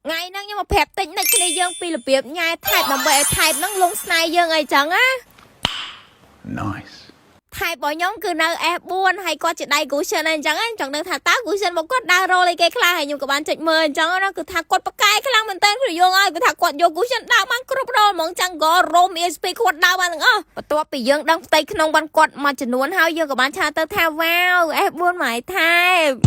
ថ្ងៃហ្នឹងខ្ញុំមកប្រាប់តិចនិចគ្នាយើងពីរបៀបញ៉ែ type ដើម្បីឲ្យ type ហ្នឹងលងស្នេហ៍យើងអីចឹងណា Nice. Type របស់ខ្ញុំគឺនៅ S4 ហើយគាត់ជាដៃ Gusion អីចឹងណាចង់ដឹងថាតើ Gusion មកគាត់ដើរ role អីគេខ្លះហើយខ្ញុំក៏បានចុចមើលអញ្ចឹងណាគឺថាគាត់ប៉កែខ្លាំងមែនតើគឺយើងឲ្យគឺថាគាត់យក Gusion ដើរបានគ្រប់ role ហ្មង Jungle Roam EXP គាត់ដើរបានទាំងអស់បន្ទាប់ពីយើងដឹងផ្ទៃក្នុងបានគាត់មួយចំនួនហើយយើងក៏បាន chat ទៅថា wow S4 my type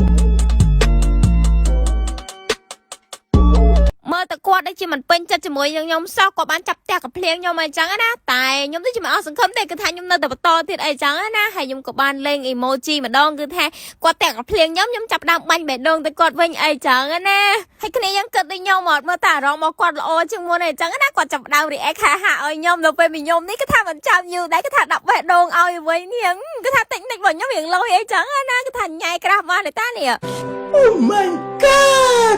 មើលតែគាត់ដូចជាមិនពេញចិត្តជាមួយនឹងខ្ញុំសោះគាត់បានចាប់ផ្ទះកំភ្លៀងខ្ញុំអីចឹងណាតែខ្ញុំដូចជាមិនអស់សង្ឃឹមទេគឺថាខ្ញុំនៅតែបន្តទៀតអីចឹងណាហើយខ្ញុំក៏បានលេង emoji ម្ដងគឺថាគាត់ផ្ទះកំភ្លៀងខ្ញុំខ្ញុំចាប់ដើមបាញ់បេះដូងទៅគាត់វិញអីចឹងណាហើយគ្នាយើងគិតដូចខ្ញុំអត់មើលតែអារម្មណ៍របស់គាត់ល្អជាងមុនអីចឹងណាគាត់ចាប់ដើម react ហាហាឲ្យខ្ញុំដល់ពេលពីខ្ញុំនេះគឺថាមិនចាំយូរដែរគឺថាដាក់បេះដូងឲ្យវិញនេះគឺថាតិចតិចរបស់ខ្ញុំរៀងលយអីចឹងណាគឺថាញ៉ែក្រាស់បានទេតានេះ Oh my God!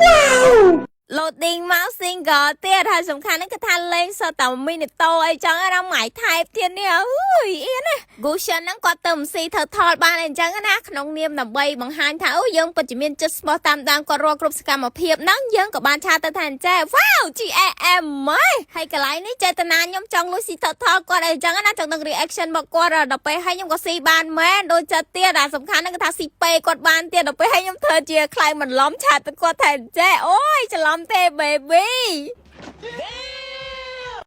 Wow! Loading មក single ទៀតហើយសំខាន់ហ្នឹងគឺថាលេងសតតែមីនីតូអីចឹងណាmy type ទៀតនេះអើយអៀនណា Gusion ហ្នឹងគាត់ទៅមស៊ីធ្វើថលបានអីចឹងណាក្នុងនាមដើម្បីបង្ហាញថាអូយើងពិតជាមានចិត្តស្មោះតាមដានគាត់រាល់គ្រប់សកម្មភាពហ្នឹងយើងក៏បាន chat ទៅថាអញ្ចេះ Wow GAM ម៉េហើយកន្លែងនេះចេតនាខ្ញុំចង់លួចស៊ីថថលគាត់អីចឹងណាចង់ដឹង reaction របស់គាត់ដល់ពេលហើយខ្ញុំក៏ស៊ីបានមែនដូចចិត្តទៀតអាសំខាន់ហ្នឹងគឺថាស៊ីពេគាត់បានទៀតដល់ពេលហើយខ្ញុំធ្វើជាខ្លែងបន្លំ chat ទៅគាត់ថាអញ្ចេះអូយច្រឡំទេ baby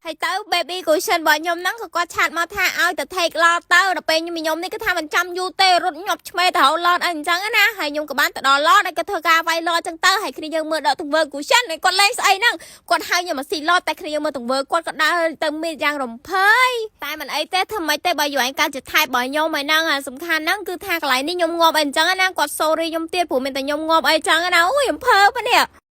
ហើយទៅ baby Gusion របស់ខ្ញុំហ្នឹងក៏គាត់ chat មកថាឲ្យទៅ take lord ទៅដល់ពេលខ្ញុំខ្ញុំនេះគឺថាមិនចាំយូរទេរត់ញាប់ឆ្មេទៅរក lord អីអញ្ចឹងណាហើយខ្ញុំក៏បានទៅដល់ lord ហើយក៏ធ្វើការវាយ lord អញ្ចឹងទៅហើយគ្នាយើងមើលដល់ទង្វើ Gusion ហើយគាត់លេងស្អីហ្នឹងគាត់ហៅខ្ញុំមកស៊ី lord តែគ្នាយើងមើលទង្វើគាត់ក៏ដើរទៅមានយ៉ាងរំភើយតែមិនអីទេធ្វើម៉េចទេបើយូរឯងកើតជា type របស់ខ្ញុំហើយហ្នឹងហើយសំខាន់ហ្នឹងគឺថាកន្លែងនេះខ្ញុំងាប់អីអញ្ចឹងណាគាត់ sorry ខ្ញុំទៀតព្រោះមានតែខ្ញុំងាប់អីអញ្ចឹងណាអូយរំភើបនេះ។